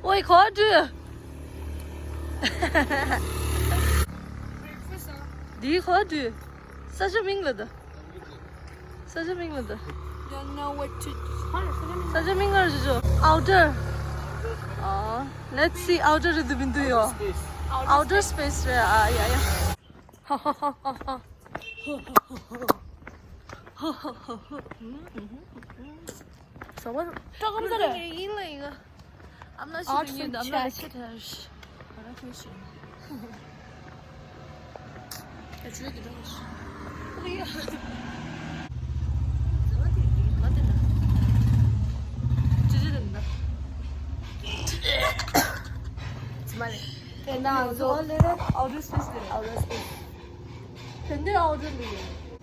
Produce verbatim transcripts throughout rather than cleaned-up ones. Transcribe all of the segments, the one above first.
ཨོའི་ག་པར་འགྲོ། འདི་ག་པར་འགྲོ། ས་ཆ་མིང་ལ་ད། ས་ཆ་མིང་ལ་ད། Don't know what to. ས་ཆ་མིང་ལ་ཞུ་ཞུ། Outer. ཨ། Let's see outer རེད་འདུག་མི་འདུག་ཡོ། Outer space རེད། ཨ་ཡ་ཡ། ཧ་ཧ་ཧ་ཧ། ཟ་བ་སྤྲོ་ཁམ་ས་རེད། ཡིན་ལ་ཡིན། I'm not sure. Outfit check.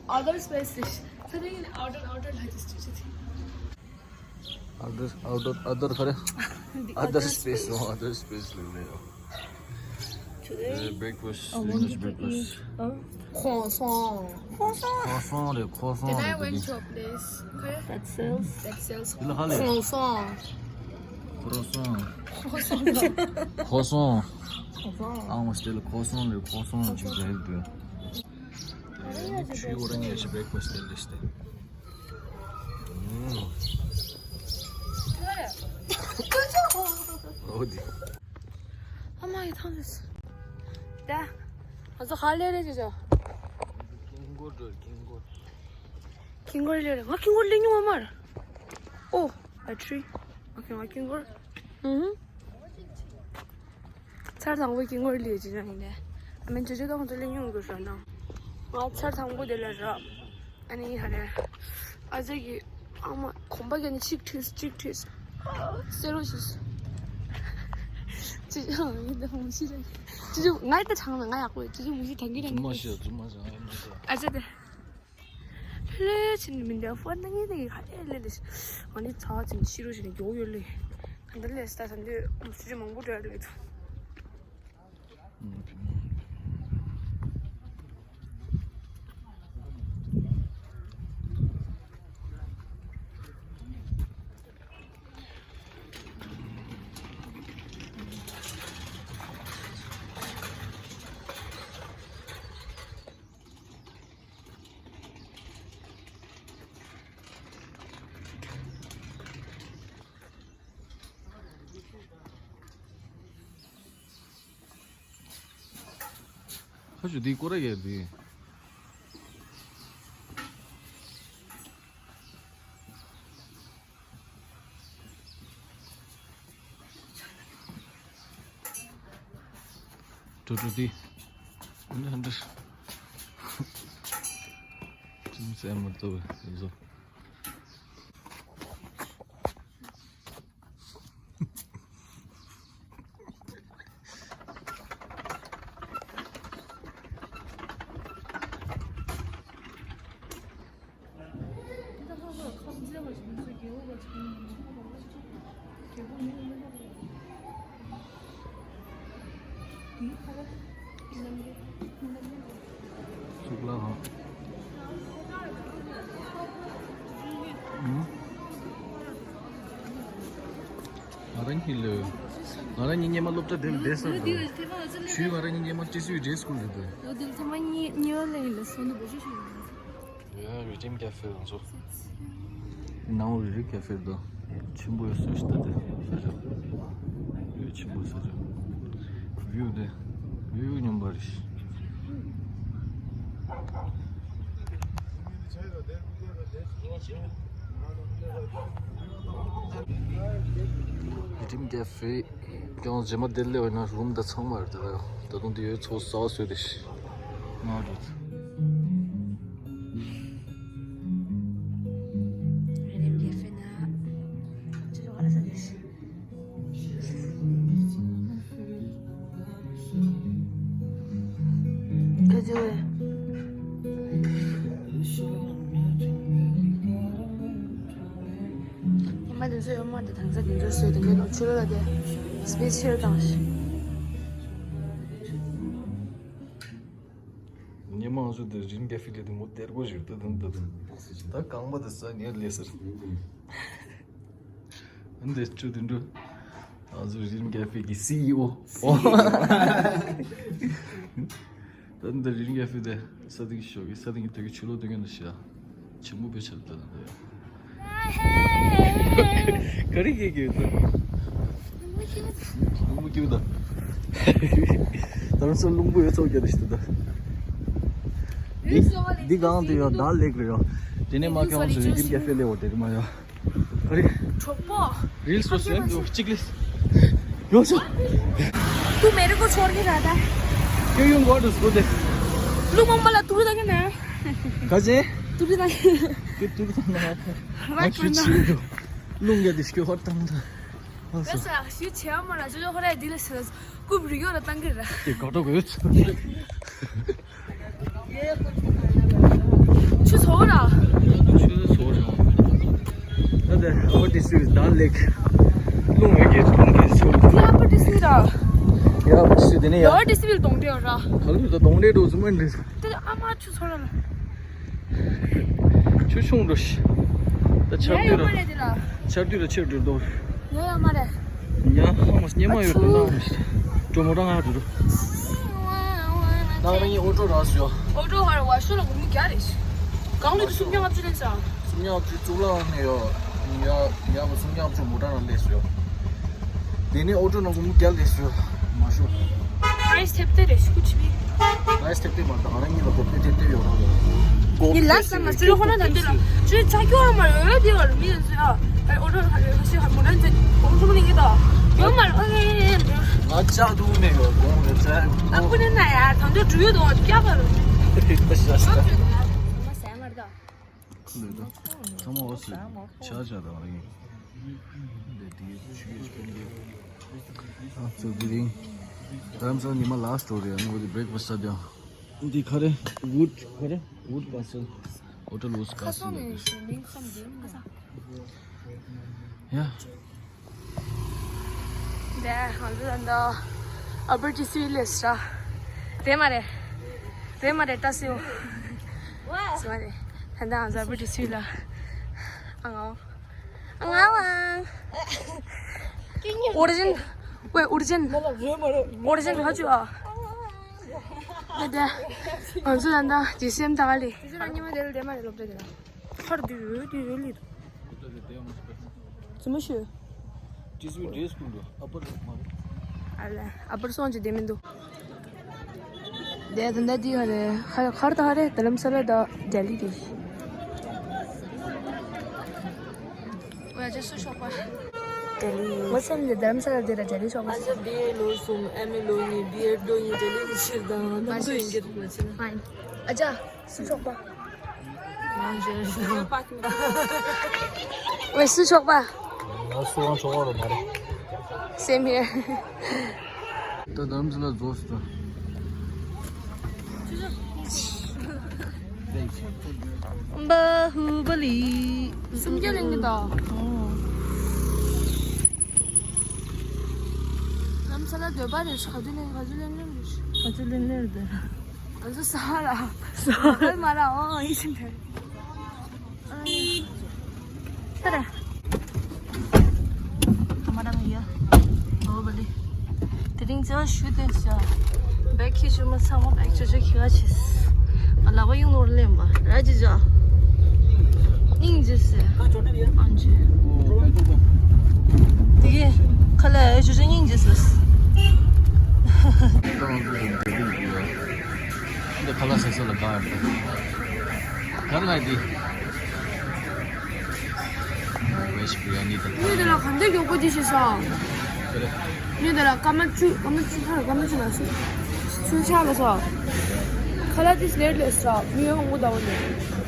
Outer space. Outer space. Outer, outer, outer. Other, other, other, other space, other space. Today, breakfast, English breakfast. Croissant. Croissant. Croissant, the croissant. Then I went to a place that sells, that sells croissant. Croissant. Croissant. Croissant. I'm still croissant, the croissant. Breakfast. ཨ་མ་ཡི་ཐང་ལས། ད། ང་ཚོ་ཧ་ལས་རེད་ཅེས་བྱ། ཀིང་གོར་འགྲོ། ཀིང་གོར། ཀིང་གོར་ལས་རེད། ང་ཀིང་གོར་ལས་མྱོང་བ་མ་རེད། ཨོ། ཨ་ཁྲི། ཨོ་ཁེ། ང་ཀིང་གོར། ཨུ་ཧུ། ཚར་དང་པོ་ཀིང་གོར་ལས་ཅེས་བྱ་ཡིན་ནས། ཨ་མེན་ཅོ་ཅོ་དང་ཚོ་ལས་མྱོང་དགོས་ཤོག་ན། ང་ཚར་དང་པོ་དེ་ལ་ར། ཨ་ནི་ཧ་རེ། ཨ་ཅག་གི་ཨ་མ་གོམ་པ་གྱོན་ནས་གཅིག་ཁྲིས་གཅིག་ཁྲིས། སེ་རོ་ཞིག་ཅི་ཡང་ཡིན་ད་མུ་ཤི་ར། ཅི་ཅི་ང་ཡི་ད་དྲང་ན་ང་ཡག་པོ་ཡོད། ཅི་ཅི་མུ་ཤི་དྲང་གི་ར། རྫུན་མ་བཤད། རྫུན་མ་བཤད། ང་ཡི་མ་བཤད། ཨ་ཅག་དེ། ལྷོད་ལྷོད་བྱས་ནས་མི་འདུག་ཧྥོན་ནང་ངེས་ནས་ཧ་ལས་ལས། ང་ནི་ཚ་བ་ཅན་ཤི་རུ་བྱས་ནས་མགྱོགས་ཡོད་ལས། ག་འདྲ་ལས་ས་ད་འདོད་སུ་ཅི་མང་པོ་འགྲོ་ཡ་ལས་འདུག་ཁ་ཆུ་འདི་སྐོར་ར་ཡོད་འདི། ཀྲུ་ཀྲུ་འདི། འདི་ཧན་ཏེ། ཅུང་ཟད་མ་གཏོགས་པའི་བཟོ། གཙུག་ལག་ཁང་། ཨུམ། ང་རང་གཉིས་ལོས། ང་རང་གཉིས་སྔོན་མ་སློབ་གྲྭ་དེར་བསྡད་ས་འདུག་ཆུའི་ང་རང་གཉིས་སྔོན་མ་ཀྲི་སུའི་འདྲེ་སྐུལ་རེད་འདུག་ལོ་དེར་ཐེངས་མ་གཉིས་གཉིས་པ་ལ་ཡིན་ལ་སོང་ནས་འབོད་ཤོག་ཞུ་ཡིན། ཡ། རི་ཊིམ་ཀེ་ཧྥེ་རང་ཚོ། ནང་རི་ཊིམ་ཀེ་ཧྥེ་འདུག་ཆེན་པོ་ཡོད་སོ་ཞིག་ད་དེ་ས་ཆ། ཡོད་ཆེན་པོ་ས་ཆ། བིའུ་དེ། བིའུ་སྙོམས་པ་རེད། རི་ཊིམ་ཀེ་ཧྥེ། ཀྱང་རྗེས་མ་དེ་སླེབས་ན་རུམ་ད་ཚང་མ་རེད་ད། ད་དུང་དེ་ཡོད་ཚོ་ཟ་བ་བཟོས་ཏེ་ཤི། ང་རེད། རི་ཊིམ་ཀེ་ཧྥེ་ན་ཅི་ལོ་ག་ལ་ཟ་ཏེ་ཤི། ཁ་ཅི་བས། ཉི་མ་དེ་ཚོ་ཡོད་མ་རེད། དང་ས་དེ་ཚོ་བཟོས་དེ་འདྲའི་ནོར་ཆུ་ལོ་ལ་དེ་སི་པེ་སི་ཤལ་དང་། ཉི་མ་ང་ཚོ་དེ་རི་ཊིམ་ཀེ་ཧྥེ་ལས་དེ་མོ་སྟེར་དགོས་ཞུ་ད་དུང་ད་དུང་། ད་རྐང་པ་དེ་ས་ཉེར་ལས་ཟེར། འདི་ཆུ་དེ་འགྲོ། ང་ཚོ་རི་རིམ་ཀེ་ཧྥེ་གི་སི་ཨི་ཨོ། ད་འདི་རི་རིམ་ཀེ་ཧྥེ་དེ་ས་སྟེང་ཞོག་གི་ས་སྟེང་གི་དེ་གི་ཆུ་ལོག་དེ་གི་འདི་ཤི་ཡ། ཆེན་པོ་དཔེ་ཆ་ལ་ད་ད་ཡ། ག་རེ་སྐྱེ་གི་ཡོད་ད། རླུང་བུ་སྐྱེ་ད། ད་རུང་སོ་རླུང་བུ་ཡོད་ཚོགས་རྒྱ་དེ་ཤི་ད་ད། འདི་འདི་གང་དུ་ཡོད་ད་ལེགས་རེད་ཡོད། དེ་ནས་མ་ཁྱོད་ཚོ་རི་རིམ་ཀེ་ཧྥེ་ལེ་འོ་དེ་རི་མ་ཡོད། ཨ་རེ། གྲོགས་པོ། རིལ་སོ་སོན་དུ་གཅིག་ལས། ཡོང་ཤོག་ཏུ་མེ་རི་ཀོ་ཆོར་གི་ར་ད། ཁྱོད་ཡོང་གོ་དུ་སོ་དེ། ལུ་མོ་མ་ལ་ཏུ་རི་ད་གི་ན། ག་ཅེ། ཏུ་རི་ད་གི། ཁྱོད་ཏུ་རི་ད་ན། ཨ་ཁྱོད་ཅི་རེད་དུ། ལུང་ག་དེ་ཤི་ཧོར་ཏང་ད། ཨ་སོ། ད་ས་ཤི་ཆེ་མ་ལ་ཅོ་ཅོ་ཧོ་ར་དི་ལ་སི་ལ་སྐུབ་རི་ཡོ་ར་ཏང་གི་ར། དེ་ག་ཏོ་གོ་ཡོད། ཆུ་ཚོ་ར། ཆུ་ཚོ་ར། ད་དེ་ཨ་བ་ཏི་སི་ཡུ་ཟི་ད་ལེག། རླུང་བས་གས་རླུང་གས་ཚོ། ཡ་ཨ་བ་ཏི་སི་ར། ཡ་ཨ་བ་ཏི་སི་དེ་ནས་ཡ། ཡ་ཨ་བ་ཏི་སི་བིལ་གདོང་འདྲེ་ར། ག་ལུ་ད་གདོང་འདྲེ་འགྲོ་ཟུ་མ་འདྲེ། དེ་ཨ་མ་ཆུ་ཚོ་ར་ལ། ཆུ་ཆུང་འགྲོ་ཤི། ད་ཆར་དུས་ར། ཆར་དུས་ར་ཆེར་འགྲོ་འདུག་ཉོ་ཡ་མ་རེད། ཉ་ཧ་མ་སྙེ་མ་ཡོད་དུ་ན་མི་ཤི། ཀྲོ་མོ་རང་ང་འགྲོ། ད་རང་ཡིན་ཨོ་ཏོ་རག་སོ། ཨོ་ཏོ་ཧར་བ་ཤོ་ལ་གོང་མི་རྒྱ་རེད། གང་ལ་སུམ་ཉག་བཅུ་ལེན་ས། སུམ་ཉག་བཅུ་གཙུག་ལག་ནས་ཡོད། ཡ་ཡ་གོ་སུམ་ཉག་བཅུ་མོ་ཏྲ་ནང་ལས་སོ། དེ་ནས་ཨོ་ཏོ་ནང་གོང་མི་རྒྱ་ལས་སོ། མ་ཤོ། རེས་ཐེབས་ཏེ་རེ་ཤུ་ཆི་བི། རེས་ཐེབས་ཏེ་མ་ད་ང་རང་ཉིད་ལ་གོ་ཕེ་ཐེབས་ཏེ་ཡོད་རང་ལ། ཉི་ལ་ས་མ་སུ་ཧོ་ན་ད་དེ་ལ་ཅུ་ཆ་ཀྱོ་མ་ཡོད་དེ་བར་མི་ཡོད་ཨ། ཨོ་ཏོ་ཧ་ཧ་ཤི་ཧ་མོ་ཏྲ་ནང་གོང་ཐུག་ནི་གི་ད་ཡོད་མ་ཨོ་ཧེ་ཧེ། ང་ཅག་དུ་མེ་ཡོད་གོང་རེ་ཚ། ཨ་ཁུ་ནི་ན་ཡ་ཐང་ཅོ་འགྲུལ་ཡོད་དོ་ཀྱ་ག་རུ། ད་ཤ་ཤ། ཁུ་ལེ་ད། ཚང་མ་འོ་སི་ཆ་ཆ་དང་རིང་། འདི་དེ་ཆུ་ཡོད་ཆུ་ཡོད། ཨ་ཚོ་དེ་རིང་། རྡ་རམ་ས་ལ་ཉི་མ་ལ་སི་ཊི་རེད། ཨ་ནི་འོ་དེ་བྷི་རེག་ཕ་སི་ཊི་ད་ཡང་། འདི་ག་རེ་ཝུད་ག་རེ་ཝུད་ཀ་སལ། ཧོ་ཊེལ་ཝུད་ཀ་སལ་རེད། ཡ། དེ་ང་ཚོ་ད་ལྟ་ཨ་བར་ཏི་སི་ལས་ར། དེ་མ་རེད། དེ་མ་རེད་ད་སེའོ། སེ་མ་རེད། ད་ལྟ་ང་ཚོ་ཨ་བར་ཏི་སི་ལ། ཨ་ང་ཨ་ང་ཨ། ཨོ་རི་ཇིན། ཝེ་ཨོ་རི་ཇིན། ཨོ་རི་ཇིན་ཧ་ཅུ་ཨ། དེ་དེ་ང་ཚོ་ད་ལྟ་ཇི་སི་ཨེམ་ད་ག་ལི། དེ་ཚོ་ཉི་མ་དེ་ལ་དེ་མ་རེད་སློབ་གྲྭ་དེ་ལ། ཁར་དུ་ཡོད་དུ་ཡོད་ལི། ཙི་མ་ཤོད། ཇི་སི་ཨེམ་ཌེ་སི་ཀུལ་འགྲོ་ཨ་པར་མ་རེད། ཨ་ལ་ཨ་པར་སོང་ཅི་དེ་མི་འདུག་དེ་ད་ལྟ་དེ་ཧ་རེ་ཧ་ཁར་ད་ཧ་རེ་དྷ་རམ་ས་ལ་ད་ལྡི་ལི་དེ། ཨོ་ཡ་ཅི་སུ་ཤོག་པ། ལྡི་ལི། ངའི་སེམས་ནས་དྷ་རམ་ས་ལ་དེ་ལ་ལྡི་ལི་ཤོག་པ། ཨ་ཅག་བི་ཨེ་ལོ་གསུམ་ཨེམ་ཨེ་ལོ་གཉིས་བི་ཨེཌ་ལོ་གཉིས་ལྡི་ལི་ཕྱིར་དང་ནམ་མ་དུ་ཡིན་གྱི་མ་ཕྱིན། ཨ་ཅག་སུ་ཤོག་པ། ཝེ་སུ་ཤོག་པ། ང་སུ་རང་ཤོག་པ་རོ་མ་རེད། Same here. ད་དྷ་རམ་ས་ལ་རྫོགས་སོང་། བྷ་ཧུ་བ་ལི། སུམ་བརྒྱ་ལེན་གི་འདུག་དྷ་རམ་ས་ལ་འདོད་པ་རེད། ག་ཚོད་ལེན་ག་ཚོད་ལེན་ལེན་རེད། ག་ཚོད་ལེན་ལེན་རེད། ང་ཚོ་ས་ཧ་ལ། ས་ཧ་ལ་མ་ར་ཨོ་ཨི་ཤིན་ཐལ། ཨ་ར། ཨ་མ་རང་ཡ། ཨོ་བ་ལི། དེ་རིང་ཅང་ཞུ་དེ་ཤ། བེག་ཁྱི་ཞུ་མ་ཚང་མ་བེག་ཅོ་ཅོ་ཁྱི་ག་ཆིས། ང་ལག་པ་ཡོང་ནོར་ལེན་པ་ར་ཅི་ཅག་སྙིང་རྗེ་སེ། ཨང་ཅི། དེ་གི་ཁ་ལ་ཨེ་ཅོ་ཅོ་སྙིང་རྗེ་སེ། འདི་ཁ་ལག་ཟ་ས་ལ་ག་ཡོད་དེ། ག་རེ་ལ་དེ། ཝེཇ་བི་རི་ཡ་ནི་དང་། ངས་དེ་ལ་ག་འདྲ་མགྱོགས་པོ་ཅིག་བྱས་སོང་། ག་རེ། ངས་དེ་ལ་སྐར་མ་བཅུ་སྐར་མ་བཅུ་ཕར་སྐར་མ་བཅུ་ལ་སོང་། ཚུན་ཆད་ལ་སོང་། ཁ་ལག་དེ་སླེབས་སོང་། མི་ཡོང་ངོ་ད་འོ་ནས།